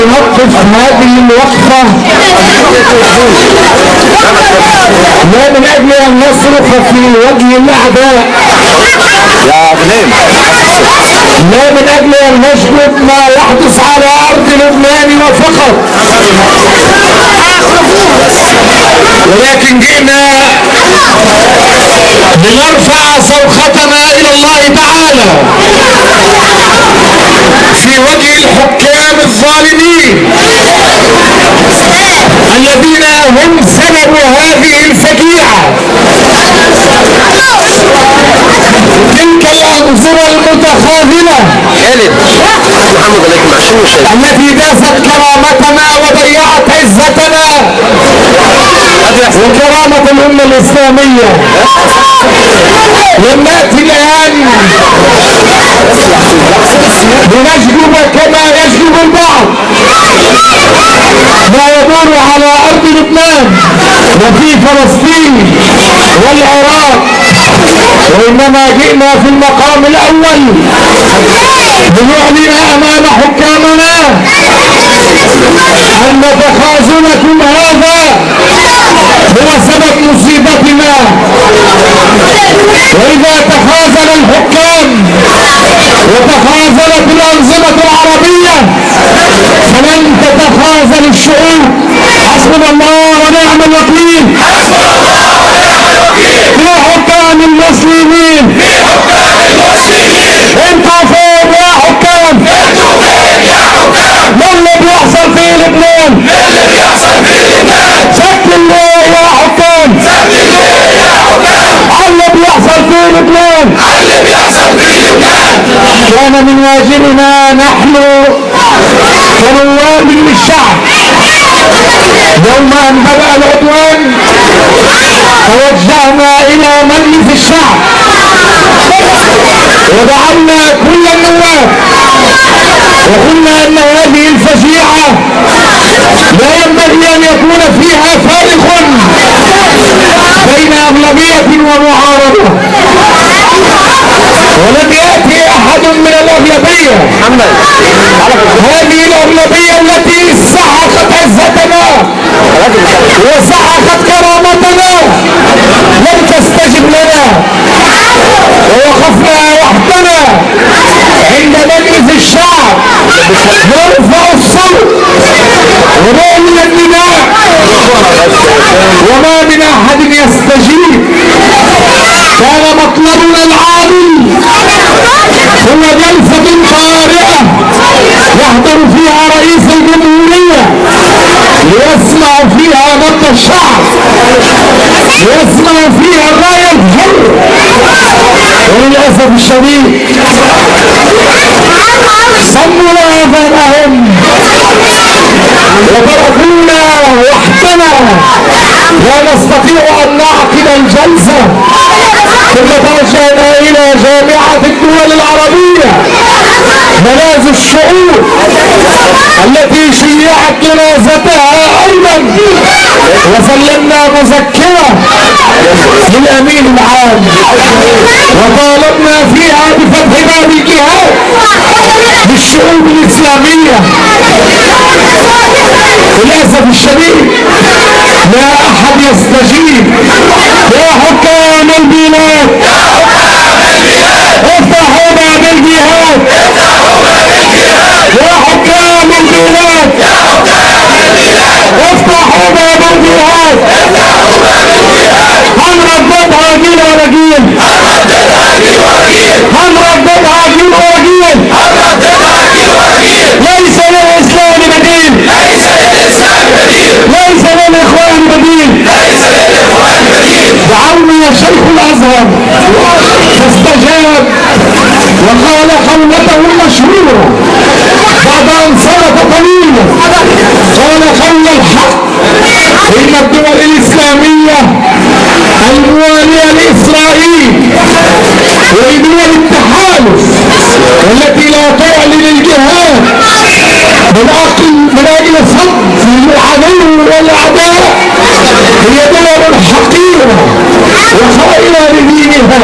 نوقف هذه الوقفة لا من أجل أن نصرخ في وجه الأعداء، لا من أجل أن نجلب ما يحدث على أرض لبنان وفقط، ولكن جئنا لنرفع صرختنا إلى الله تعالى في وجه الحكام الظالمين الذين هم سبب هذه الفجيعة، تلك الأنظمة المتخاذلة التي داست كرامتنا وضيعت عزتنا وكرامة الأمة الإسلامية. لم نأتي الآن لنجلب كما يجلب البعض ما يدور على أرض لبنان وفي فلسطين والعراق، وإنما جئنا في المقام الأول لنعلن أمام حكامنا أن تخاذلكم هذا هو سبب مصيبتنا، وإذا تخاذل الحكام وتخاذلت الأنظمة العربية فلن تتخاذل الشعوب. حسبنا الله ونعم الوكيل. حسبنا الله ونعم الوكيل. في حكام المسلمين، في حكام المسلمين، انتوا فين يا حكام؟ انتوا فين يا حكام؟ ما اللي بيحصل في لبنان؟ ما اللي بيحصل في لبنان؟ سكت ليه يا حكام؟ سكت ليه يا حكام؟ على اللي بيحصل في لبنان، على اللي بيحصل في لبنان. كان من واجبنا نحن كنواب للشعب يوم أن بدأ العدوان توجهنا إلى مجلس الشعب ودعونا كل النواب وقلنا أن هذه الفجيعة لا ينبغي أن يكون فيها فارق بين أغلبية ومعارضة، ولم يأتي أحد من الأغلبية. هذه الأغلبية التي سحقت عزتنا وسحقت كرامتنا لم تستجب لنا، ووقفنا وحدنا عند مجلس الشعب نرفع الصوت ونعلن النداء وما من أحد يستجيب. كان مطلبنا العادل هو جلسة طارئة يحضر فيها رئيس الجمهورية ليسمع فيها نبض الشعب، ليسمع فيها الرأي الحر. وللأسف الشديد صموا آذانهم وتركونا وحدنا لا نستطيع أن نعقد الجلسة. ثم توجهنا إلى جامعة الدول العربية ملاذ الشعوب التي شيعت جنازتها أيضا، وسلمنا مذكرة للأمين العام وطالبنا فيها بفتح باب الجهاد للشعوب الإسلامية. للأسف الشديد لا أحد يستجيب. يا حكام البلاد، يا حكام البلاد، افتحوا باب الجهاد، افتحوا باب الجهاد. يا حكام البلاد، يا حكام البلاد، افتحوا باب الجهاد، افتحوا باب الجهاد. هنرددها جيل ورا جيل، هنرددها جيل ورا جيل، هنرددها جيل ورا جيل، هنرددها جيل ورا جيل. ليس للإسلام بديل، ليس للإسلام بديل، ليس للإخوان بديل، ليس للإخوان بديل. دعونا شيخ الأزهر فاستجاب وقال قولته المشهورة بعد أن صمت قليلا، قال قول الحق: إن الدول الإسلامية الموالية لإسرائيل ولدول التحالف والتي لا تعلن الجهاد من أجل صد العدو والأعداء هي دول حقيرة وخائنة لدينها.